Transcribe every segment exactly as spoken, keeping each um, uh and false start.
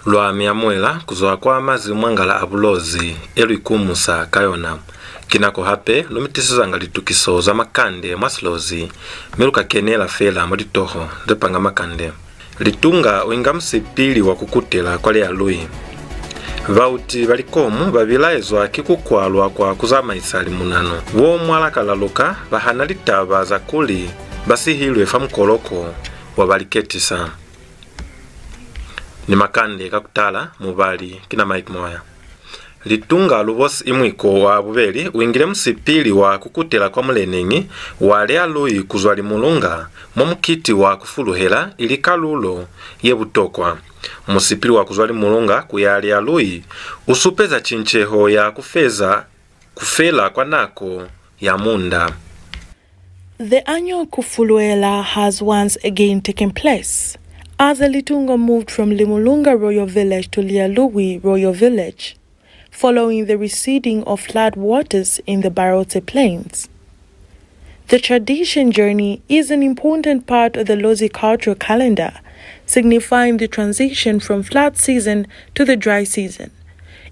Lwa mi amuhela ku zwa kwa mazimwangala a Bulozi e lu ikumusa ka yona. Ki nako hape lu mi tisezanga litukiso za makande mwa Silozi, mi lu ka kenela fela mwa litoho ze panga makande. Litunga u inga musipili wa ku kutela kwa Lealui. Bauti ba likomu ba bilaezwa ki ku kwalwa kwa ku zamaisa limunanu. Bo Mwalakalaluka ba hana litaba za kuli ba sihilwe fa mukoloko wa ba liketisa. Ni makande ka ku tala, mubali ki na Mike Moya. Litunga Lubosi Imwiko wa bubeli u ingile musipili wa ku kutela kwa muleneñi wa Lealui ku zwa Limulunga mwa mukiti wa ku fuluhela, ili kalulo ye butokwa. Musipili wa ku zwa Limulunga ku ya Lealui u supeza cinceho ya ku feza ku fela kwa nako ya munda. The annual Kufuluela has once again taken place, as the Litunga moved from Limulunga Royal Village to Lealui Royal Village, following the receding of flood waters in the Barotse Plains. The tradition journey is an important part of the Lozi cultural calendar, signifying the transition from flood season to the dry season.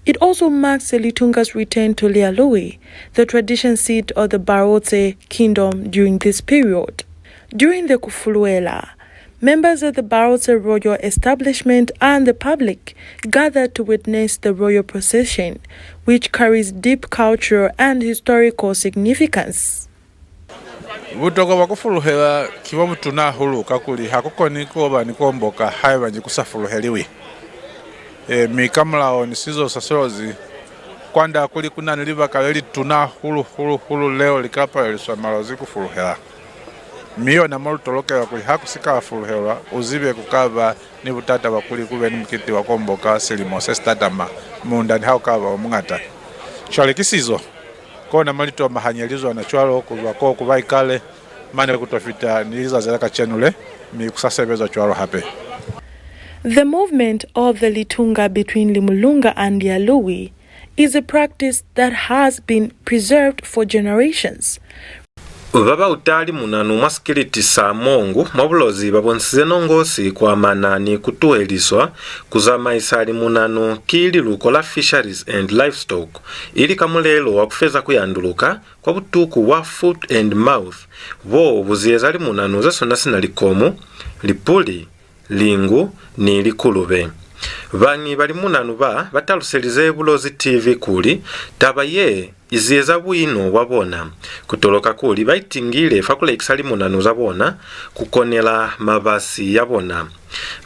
It also marks the Litunga's return to Lealui, the tradition seat of the Barotse kingdom during this period. During the Kufuluela, members of the Barotse royal establishment and the public gather to witness the royal procession, which carries deep cultural and historical significance. Butokwa bwa ku fuluhela ki bwa butuna hahulu, kakuli ha ku koni ku ba ni ku omboka haiba nji ku sa fuluheliwi. E, mi ka mulao ni sizo sa Silozi, kwanda kuli ku na ni libaka le lituna hahulu, hulu, hulu leo li ka paleliswa Malozi ku fuluhela. Mi yona mo lu tolokelwa kuli ha ku si ka fuluhelwa, u zibe ku ka ba ni butata bwa kuli ku be ni mukiti wa ku omboka silimo se si tatama, munda niha u ka ba o muñata. Cwale ki sizo. Kona mo li tomahanye li zwana cwalo ku zwa koo ku ba ikale, mane ku to fita ni lizazi la kacenu le, mi ku sa sebezwa cwalo hape. The movement of the Litunga between Limulunga and Lealui is a practice that has been preserved for generations. Ba ba uta limunanu mwa sikiliti sa Mongu mwa Bulozi ba bonisize nongosi ku amana ni ku tuheliswa ku zamaisa limunanu ki liluko la Fisheries and Livestock, ili ka mulelo wa ku feza ku yanduluka kwa butuku bwa foot and mouth bo bu ziyeza limunanu ze swana sina likomu, lipuli, lingu, ni likulube. Bañi ba limunanu ba, ba taluselize Bulozi T V kuli taba ye i ziyeza buino bwa bona, ku toloka kuli ba itingile fa ku lekisa limunanu za bona ku konela mabasi ya bona.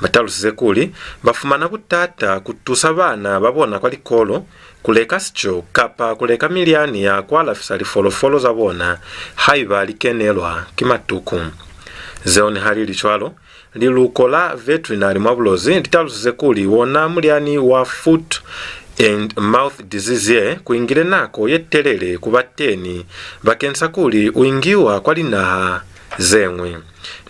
Ba talusize kuli ba fumana butata ku tusa bana ba bona kwa likolo, ku leka sico, kapa ku leka milyani ya ku alafisa lifolofolo za bona haiba li kenelwa ki matuku. Zeo niha li li cwalo, liluko la veterinary mwa Bulozi li talusize kuli wona mulyani wa foot and mouth disease ye ku ingile nako ye telele ku ba teni bakeñisa kuli u ingiwa kwa linaha ze ñwi.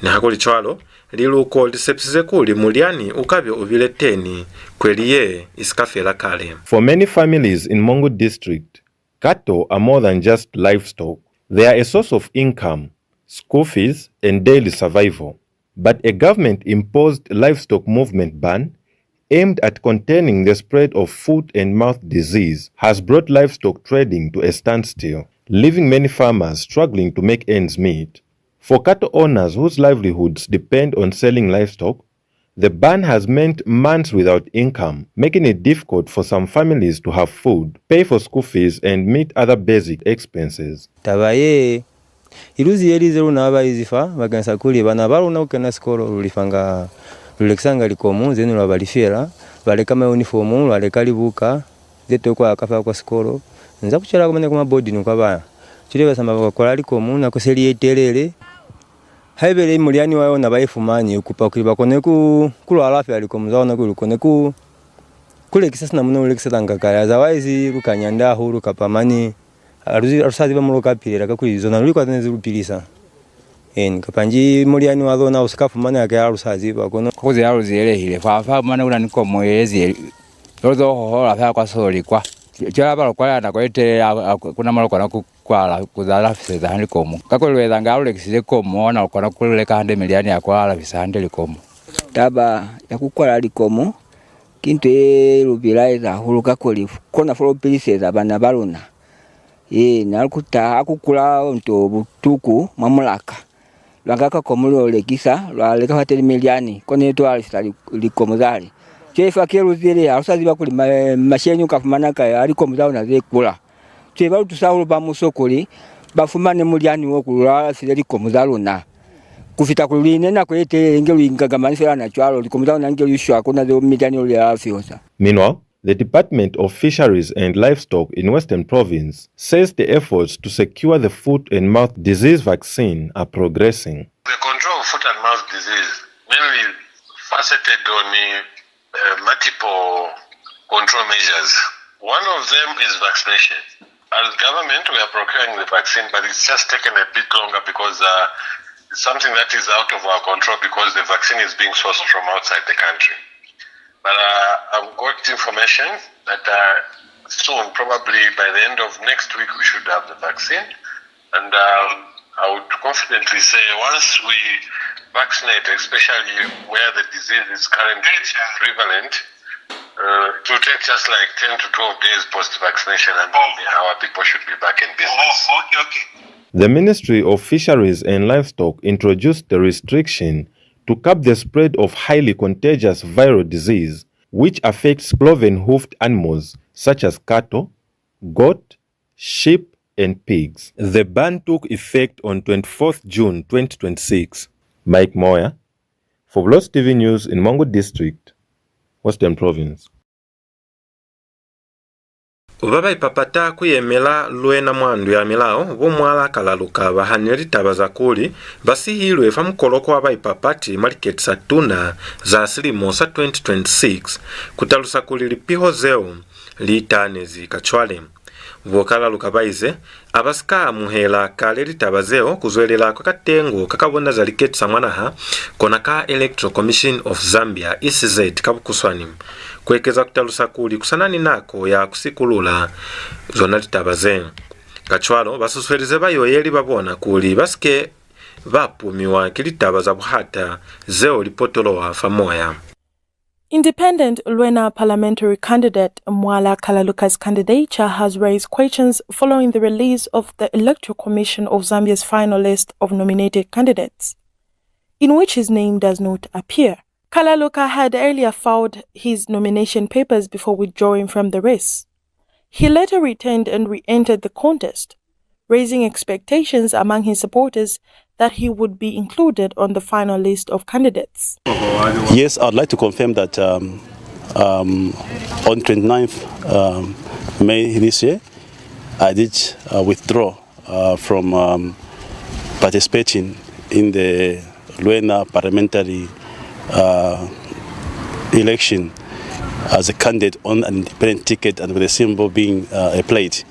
Nihakulicwalo, liluko li sepisize kuli mulyani u ka be u bile teni kweli ye i si ka fela kale. For many families in Mongu District, cattle are more than just livestock. They are a source of income, school fees, and daily survival. But a government-imposed livestock movement ban aimed at containing the spread of foot and mouth disease has brought livestock trading to a standstill, leaving many farmers struggling to make ends meet. For cattle owners whose livelihoods depend on selling livestock, the ban has meant months without income, making it difficult for some families to have food, pay for school fees, and meet other basic expenses. Taba ye i lu ziyelize luna ba ba izi fa, bakeñisa kuli bana ba luna ku kena sikolo, lu lifanga, lu lekisanga likomu ze ne lwa ba lifela, lwa leka mayunifomu, lwa leka libuka ze tokwa ka fa kwa sikolo. Nza ku cela ku mane kwa mabodini kwa bana. Cwale ba zama ba kwala likomu nako se li ye telele. Haibele mulyani wa yona ba i fumani, u kupa kuli ba kone ku, ku lu alafela likomu za ona kuli lu kone ku, ku lekisa sina mo ne lu lekisezanga kale. Otherwise, lu ka nyanda hahulu kapa mane, ha lu, ha lu sa ziba mo lu ka pilela, kakuli zona luli kwa ze ne zi lu pilisa. Eni, kapa nji mulyani wa zona u si ka fumaneha ke ha lu sa ziba, kono. Ku ze ha lu ziyelehile, fa, fa mane ku na ni komo ye zi, yo zo hohola fela kwa soli kwa. Cwale ba lu kwala nako ye telele, a, a, ku na mo lu kona ku kwala ku za alafiseza hande likomu. Kakuli lu ezanga ha lu lekisize komu, ona lu kona ku leka hande milyani ya ku alafisa hande likomu. Taba ya ku kwala likomu Ki nto ye lu bilaeza hahulu kakuli kona fo lu piliseza bana ba luna. Ee, na lu kuta ha ku kula nto butuku mwa mulaka. Lwa nga ka komu lu yo lekisa, lwa leka fateni milyani, kona ye to alafisa li-, likomu zale. Cwale fa ke lu zile, ha lu sa ziba kuli ma-, masheleñi u ka fumana kai a likomu za luna ze kula. Cwale ba lu tusa hahulu ba muso kuli ba fumane mulyani wo kuli lu alafise likomu za luna. Ku fita kuli lu ine nako ye telele inge lu ingangamani fela na cwalo, likomu za luna inge lu shwa, kona zeo milyani yo lu alafiwa sa. Meanwhile, the Department of Fisheries and Livestock in Western Province says the efforts to secure the foot and mouth disease vaccine are progressing. The control of foot and mouth disease mainly faceted on, uh, multiple control measures. One of them is vaccination. As government, we are procuring the vaccine, but it's just taken a bit longer because, uh, it's something that is out of our control because the vaccine is being sourced from outside the country. But, uh, I've got information that, uh, soon, probably by the end of next week, we should have the vaccine. And, um, I would confidently say once we vaccinate, especially where the disease is currently prevalent, uh, it will take just like ten to twelve days post-vaccination, and then our people should be back in business. Oh, okay, okay. The Ministry of Fisheries and Livestock introduced the restriction to curb the spread of highly contagious viral disease, which affects cloven-hoofed animals such as cattle, goat, sheep, and pigs. The ban took effect on twenty-fourth June twenty twenty-six. Mike Moya, for Bulozi T V News in Mongu District, Western Province. Ba ba ipapata ku yemela Luena mwa ndu ya milao, bo Mwala Kalaluka, ba hanile litaba za kuli ba sihilwe fa mukoloko wa baipapati mwa liketi za tuna za silimo sa twenty twenty-six, ku talusa kuli lipiho zeo li itahanezi ka cwale. Bo Kalaluka ba ize, a ba si ka amuhela kale litaba zeo ku zwelela kwa katengo ka ka bona za liketi za mwa naha, kona ka Electoral Commission of Zambia, E C Z ka bukuswani, ku ekeza ku talusa kuli ku sa na ni nako ya ku sikulula zona litaba ze. Kacwalo, ba susuelize bayoyeli ba bona kuli ba si ke ba pumiwa ki litaba za buhata zeo li potoloha fa moya. Independent Luena parliamentary candidate Mwala Kalaluka's candidature has raised questions following the release of the Electoral Commission of Zambia's final list of nominated candidates, in which his name does not appear. Kalaluka had earlier filed his nomination papers before withdrawing from the race. He later returned and re-entered the contest, raising expectations among his supporters that he would be included on the final list of candidates. Yes, I'd like to confirm that, um, um, on twenty-ninth, um, May this year, I did, uh, withdraw, uh, from, um, participating in the Luena parliamentary, uh, election as a candidate on an independent ticket and with a symbol being, uh, a plate.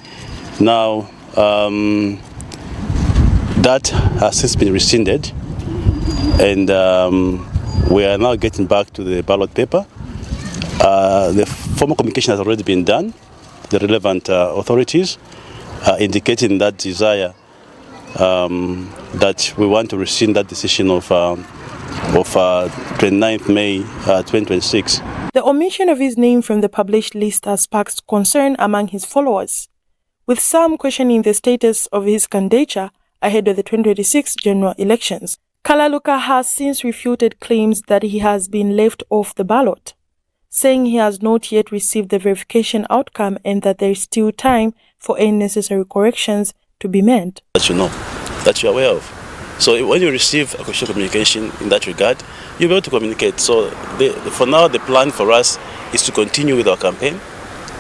Now, um, that has since been rescinded, and, um, we are now getting back to the ballot paper. Uh, the formal communication has already been done to the relevant, uh, authorities, uh, indicating that desire, um, that we want to rescind that decision of, um, of, uh, twenty-ninth May, uh, twenty twenty-six. The omission of his name from the published list has sparked concern among his followers, with some questioning the status of his candidature ahead of the twenty twenty-six general elections. Kalaluka has since refuted claims that he has been left off the ballot, saying he has not yet received the verification outcome and that there is still time for any necessary corrections to be made. That you know, that you are aware of. So when you receive a official communication in that regard, you'll be able to communicate. So the, for now, the plan for us is to continue with our campaign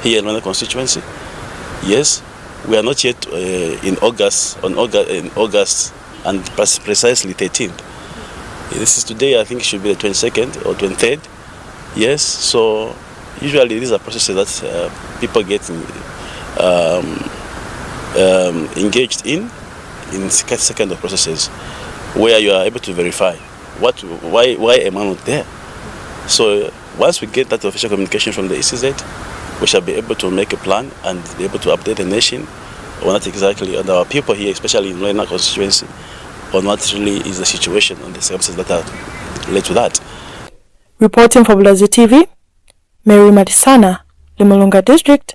here in Luena constituency. Yes, we are not yet, uh, in August, on August, in August, and pres-, precisely thirteenth. This is today, I think it should be the twenty-second or twenty-third. Yes, so usually these are processes that, uh, people get, um, um, engaged in, in sec-, second of processes, where you are able to verify what, why, why am I not there. So once we get that official communication from the E C Z, we shall be able to make a plan and be able to update the nation on that exactly, and our people here, especially in Luena constituency, on what really is the situation and the circumstances that are led to that. Reporting for Bulozi T V, Mary Matisana, Limulunga District,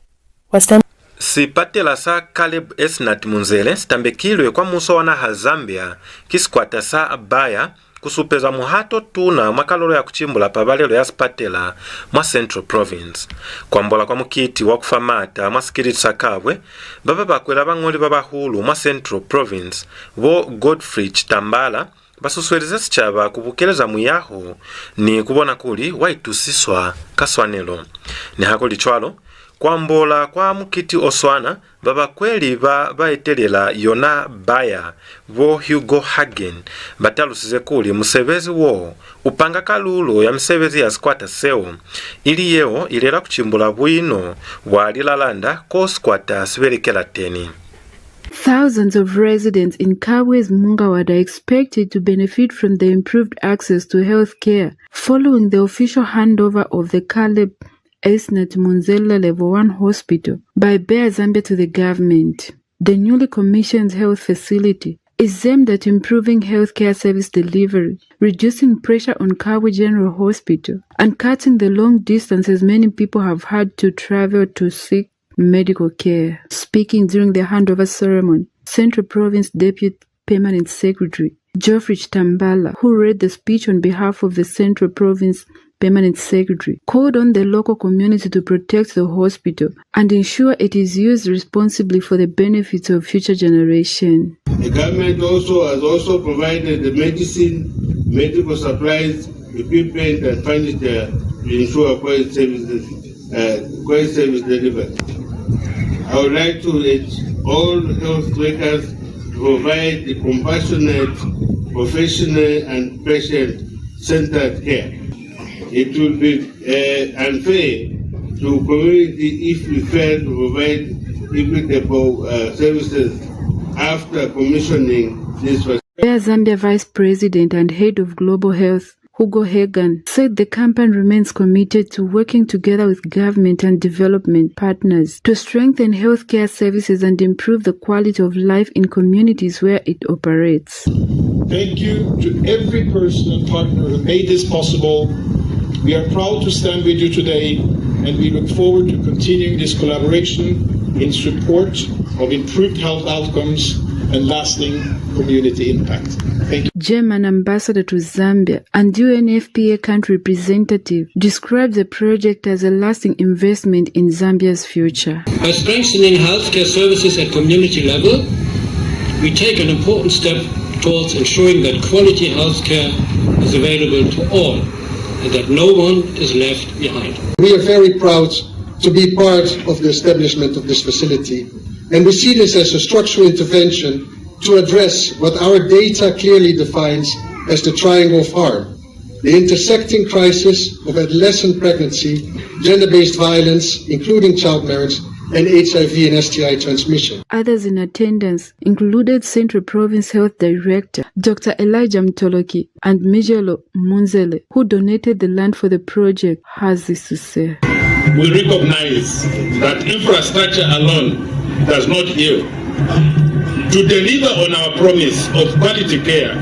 Western. Sipatela sa Caleb Esnat Munzele si tambekilwe kwa muso wa naha Zambia ki sikwata sa Bayer ku supeza muhato tuna mwa kalulo ya ku cimbula pabalelo ya sipatela mwa Central Province. Ku ambola kwa mukiti wa ku fa maata mwa sikiliti sa Kabwe, ba ba bakwela bañoli ba bahulu mwa Central Province, bo Godfrey Chitambala, ba susuelize sicaba ku bukeleza muyaho ni ku bona kuli wa itusiswa ka swanelo. Nihakulicwalo, ku ambola kwa mukiti o swana, ba bakweli ba ba etelela yona Bayer, bo Hugo Hagen, ba talusize kuli musebezi wo u panga kalulo ya misebezi ya sikwata seo, ili yeo i lela ku cimbula buino bwa lilalanda ko sikwata si belekela teni. Thousands of residents in Kabwe's Mungawad are expected to benefit from the improved access to health care following the official handover of the Caleb Esnat Munzele Level one Hospital by Bayer Zambia to the government. The newly commissioned health facility is aimed at improving healthcare service delivery, reducing pressure on Kabwe General Hospital, and cutting the long distances many people have had to travel to seek medical care. Speaking during the handover ceremony, Central Province Deputy Permanent Secretary Geoffrey Chitambala, who read the speech on behalf of the Central Province Permanent Secretary, called on the local community to protect the hospital and ensure it is used responsibly for the benefits of future generation. The government also has also provided the medicine, medical supplies, equipment and furniture to ensure quality services, uh, quality service delivery. I would like to urge all health workers to provide the compassionate, professional and patient-centered care. It will be, uh, unfair to community if we fail to provide equitable, uh, services after commissioning this facility. Air Zambia Vice President and Head of Global Health, Hugo Hagan, said the company remains committed to working together with government and development partners to strengthen healthcare services and improve the quality of life in communities where it operates. Thank you to every person and partner who made this possible. We are proud to stand with you today, and we look forward to continuing this collaboration in support of improved health outcomes and lasting community impact. Thank you. German ambassador to Zambia and U N F P A country representative described the project as a lasting investment in Zambia's future. By strengthening healthcare services at community level, we take an important step towards ensuring that quality healthcare is available to all and that no one is left behind. We are very proud to be part of the establishment of this facility, and we see this as a structural intervention to address what our data clearly defines as the triangle of harm, the intersecting crisis of adolescent pregnancy, gender-based violence, including child marriage, and H I V and S T I transmission. Others in attendance included Central Province Health Director Doctor Elijah Mtoloki and Mijelo Munzele, who donated the land for the project, has this to say. We recognize that infrastructure alone does not heal. To deliver on our promise of quality care,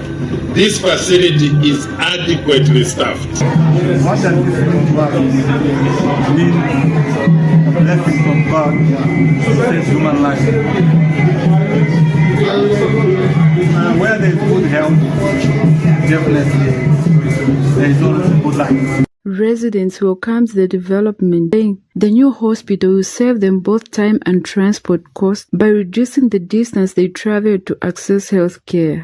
this facility is adequately staffed. What an instrument was means a blessing from God to save human life. Uh, where there is good health, definitely there is also good life. Residents welcomed the development, saying the new hospital will save them both time and transport costs by reducing the distance they travel to access health care.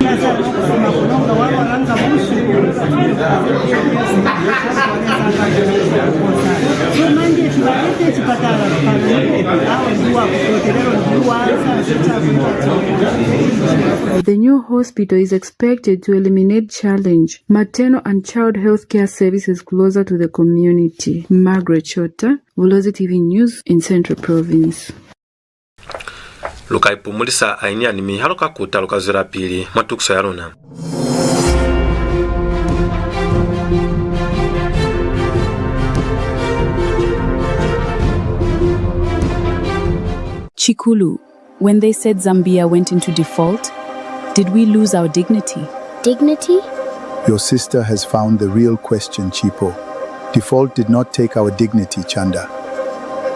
The new hospital is expected to eliminate challenge maternal and child health care services closer to the community. Margaret Chota, Bulozi T V News in Central Province. Lu ka ipumulisa hainyani, mi ha lu ka kuta, lu ka zwelapili mwa tukiso ya luna. Chikulu, when they said Zambia went into default, did we lose our dignity? Dignity? Your sister has found the real question, Chipo. Default did not take our dignity, Chanda.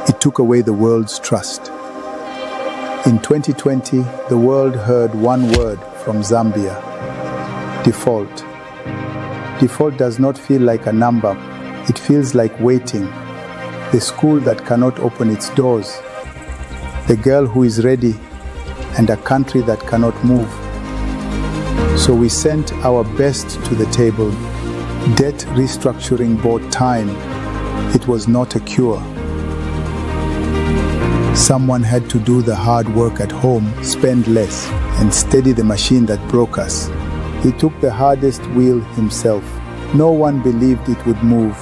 It took away the world's trust. In twenty twenty, the world heard one word from Zambia: default. Default does not feel like a number, it feels like waiting. The school that cannot open its doors, the girl who is ready, and a country that cannot move. So we sent our best to the table. Debt restructuring bought time. It was not a cure. Someone had to do the hard work at home, spend less, and steady the machine that broke us. He took the hardest wheel himself. No one believed it would move.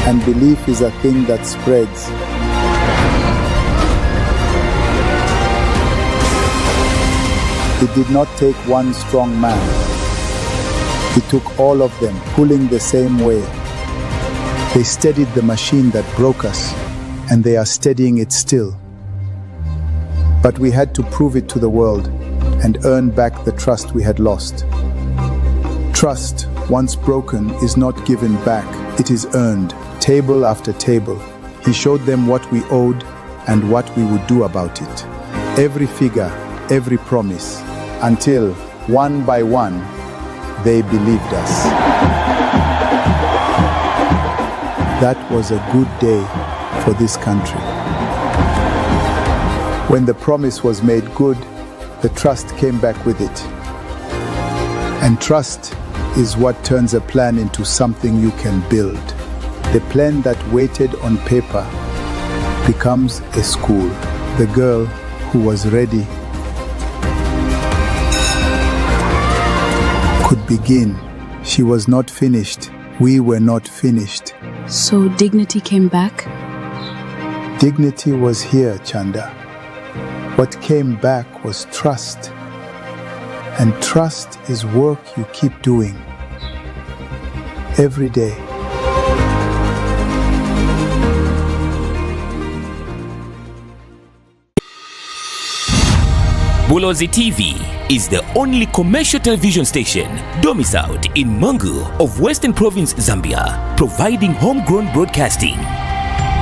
And belief is a thing that spreads. It did not take one strong man. It took all of them pulling the same way. They steadied the machine that broke us, and they are steadying it still. But we had to prove it to the world and earn back the trust we had lost. Trust, once broken, is not given back, it is earned, table after table. He showed them what we owed and what we would do about it. Every figure, every promise, until, one by one, they believed us. That was a good day for this country. When the promise was made good, the trust came back with it. And trust is what turns a plan into something you can build. The plan that waited on paper becomes a school. The girl who was ready could begin. She was not finished. We were not finished. So dignity came back? Dignity was here, Chanda. What came back was trust. And trust is work you keep doing every day. Bulozi T V is the only commercial television station domiciled in Mongu of Western Province, Zambia, providing homegrown broadcasting.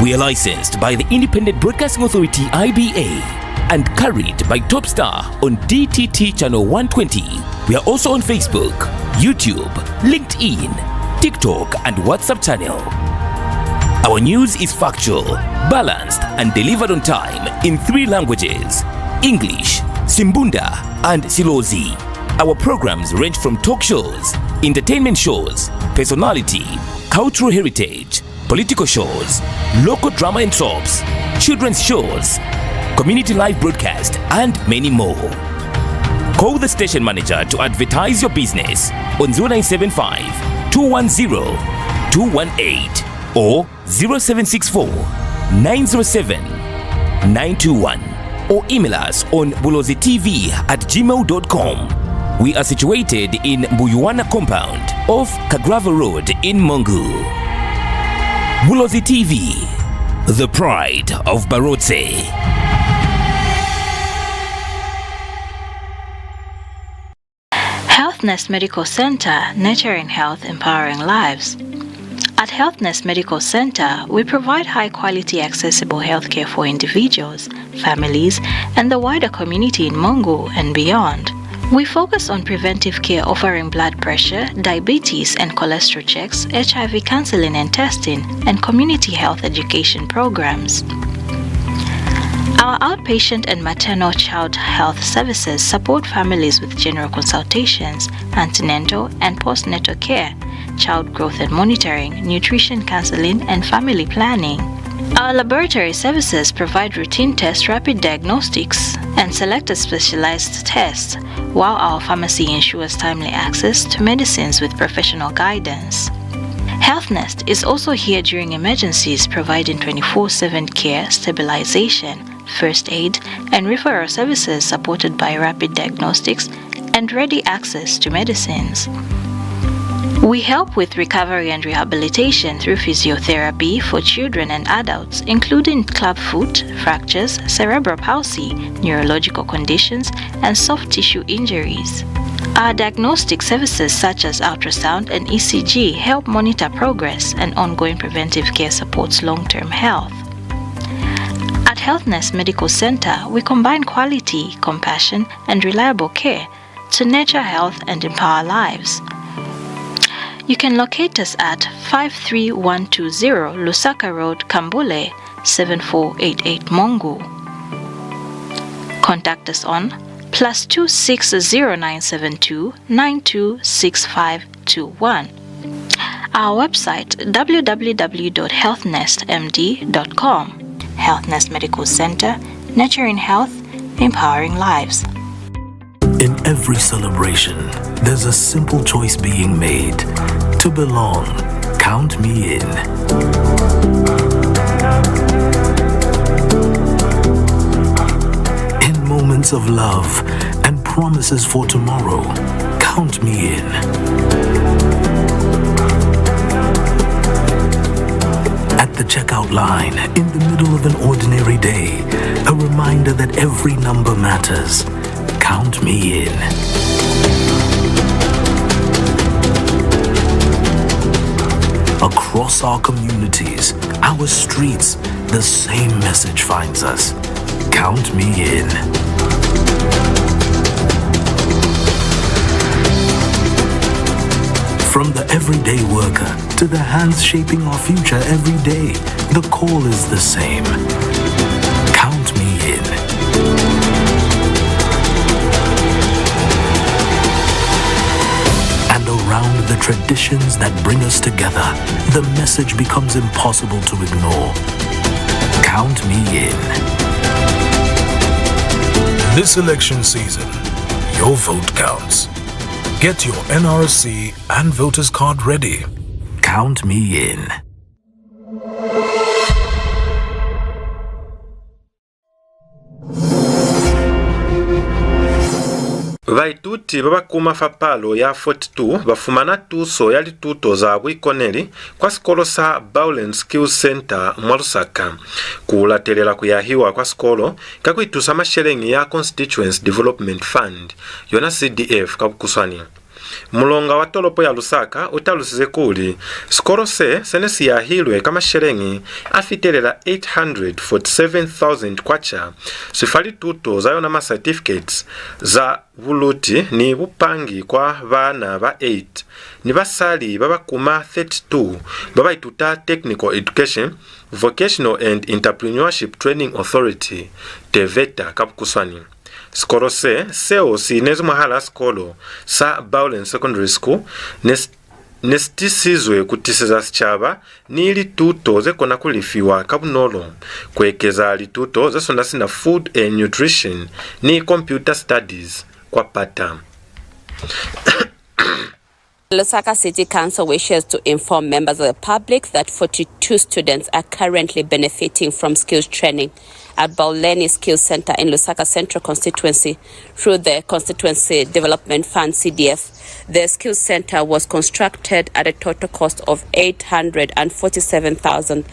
We are licensed by the Independent Broadcasting Authority, I B A, and carried by Top Star on D T T channel one twenty. We are also on Facebook, YouTube, LinkedIn, TikTok, and WhatsApp channel. Our news is factual, balanced, and delivered on time in three languages: English, Simbunda, and Silozi. Our programs range from talk shows, entertainment shows, personality, cultural heritage, political shows, local drama and soaps, children's shows, community live broadcast, and many more. Call the station manager to advertise your business on zero nine seven five, two one zero, two one eight or zero seven six four, nine zero seven, nine two one, or email us on bulozi T V at gmail dot com. We are situated in Mbuyuwana compound off Kagrava Road in Mongu. Bulozi T V, the pride of Barotse. Health Nest Medical Center, nurturing health, empowering lives. At Health Nest Medical Center, we provide high-quality, accessible healthcare for individuals, families, and the wider community in Mongu and beyond. We focus on preventive care, offering blood pressure, diabetes, and cholesterol checks, H I V counseling and testing, and community health education programs. Our outpatient and maternal child health services support families with general consultations, antenatal and postnatal care, child growth and monitoring, nutrition counseling, and family planning. Our laboratory services provide routine tests, rapid diagnostics, and selected specialized tests, while our pharmacy ensures timely access to medicines with professional guidance. Health Nest is also here during emergencies, providing twenty-four seven care, stabilization, first aid, and referral services supported by rapid diagnostics and ready access to medicines. We help with recovery and rehabilitation through physiotherapy for children and adults, including clubfoot, fractures, cerebral palsy, neurological conditions, and soft tissue injuries. Our diagnostic services such as ultrasound and E C G help monitor progress, and ongoing preventive care supports long-term health. At Health Nest Medical Center, we combine quality, compassion, and reliable care to nurture health and empower lives. You can locate us at five three one two zero Lusaka Road, Kambule, seven four eight eight Mongu. Contact us on plus two six zero nine seven two nine two six five two one. Our website, w w w dot health nest m d dot com. Health Nest Medical Center, nurturing health, empowering lives. In every celebration, there's a simple choice being made. To belong, count me in. In moments of love and promises for tomorrow, count me in. At the checkout line, in the middle of an ordinary day, a reminder that every number matters. Count me in. Across our communities, our streets, the same message finds us. Count me in. From the everyday worker to the hands shaping our future every day, the call is the same. Count me in. And around the traditions that bring us together, the message becomes impossible to ignore. Count me in. This election season, your vote counts. Get your N R C and voter's card ready. Count me in. Baituti ba ba kuma fa palo ya forty-two ba fumana tuso ya lituto za buikoneli kwa sikolo sa Baulen Skills Center mwa Lusaka. Ku latelela ku yahiwa kwa sikolo ka ku itusa masheleñi ya Constituency Development Fund, yona C D F ka bukuswani. Mulonga wa tolopo ya Lusaka u talusize kuli, sikolo se, se ne si yahilwe ka masheleñi a fitelela eight hundred forty-seven thousand kwacha, si fa lituto za yona ma certificates za buluti ni bupangi kwa baana ba eight ni basali ba ba kuma thirty-two ba ba ituta Technical Education, Vocational and Entrepreneurship Training Authority, TEVETA ka bukuswani. Sikolo se, seo si inezi mwahal'a sikolo sa Baulen Secondary School, ne s-, ne si tisizwe ku tiseza sicaba ni lituto ze kona ku lifiwa ka bunolo, ku ekeza lituto ze swana sina Food and Nutrition ni Computer Studies kwa pata. Lusaka City Council wishes to inform members of the public that forty-two students are currently benefiting from skills training at Bauleni Skills Center in Lusaka Central Constituency through the Constituency Development Fund, C D F. The Skills Center was constructed at a total cost of eight hundred and forty-seven thousand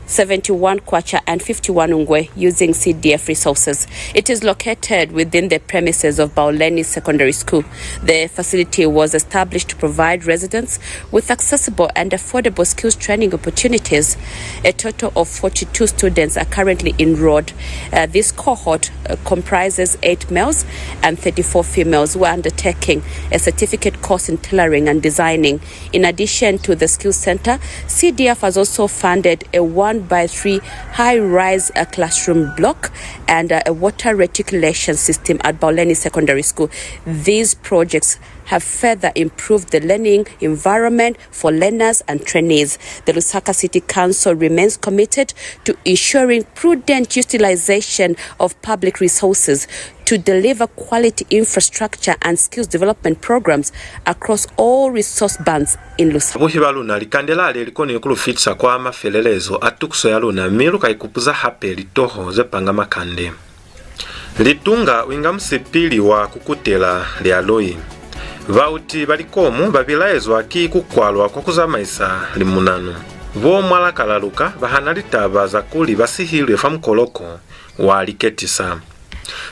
seventy-one kwacha and fifty-one ngwe using C D F resources. It is located within the premises of Bauleni Secondary School. The facility was established to provide residents with accessible and affordable skills training opportunities. A total of forty-two students are currently enrolled. Uh, this cohort, uh, comprises eight males and thirty-four females who are undertaking a certificate course in tailoring and designing. In addition to the skill center, C D F has also funded a one by three high-rise, uh, classroom block and, uh, a water reticulation system at Bauleni Secondary School. These projects have further improved the learning environment for learners and trainees. The Lusaka City Council remains committed to ensuring prudent utilization of public resources to deliver quality infrastructure and skills development programs across all resource bands in Lusaka. Babuhi ba luna, likande la le li konile ku lu fitisa kwa mafelelezo a tukiso ya luna, mi lu ka ikupuza hape litoho ze panga makande. Litunga u inga musipili wa ku kutela lialoi. Bauti ba likomu ba bilaezwa ki ku kwalwa kwa ku zamaisa limunanu. Bo Mwalakalaluka ba hana litaba za kuli ba sihilwe fa mukoloko wa liketisa.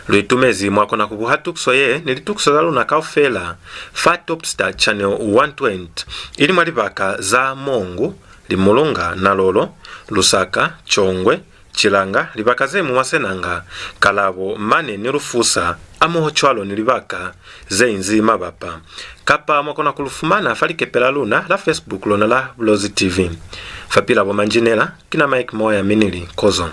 Lu itumezi mwa kona ku buha tukiso ye ni litukiso za luna kaufela fa Topstar Channel one twenty, ili mwa libaka za Mongu, Limulunga, Nalolo, Lusaka, Chongwe, Chilanga, libaka ze mu mwa Senanga, Kalabo, Mane ni Lufusa, amoho cwalo ni libaka ze inzi mabapa. Kapa mwa kona ku lu fumana fa likepe la luna la Facebook, lona la Bulozi T V. Fapila bo manjinela, ki na Mike Moya mi ni li kozo.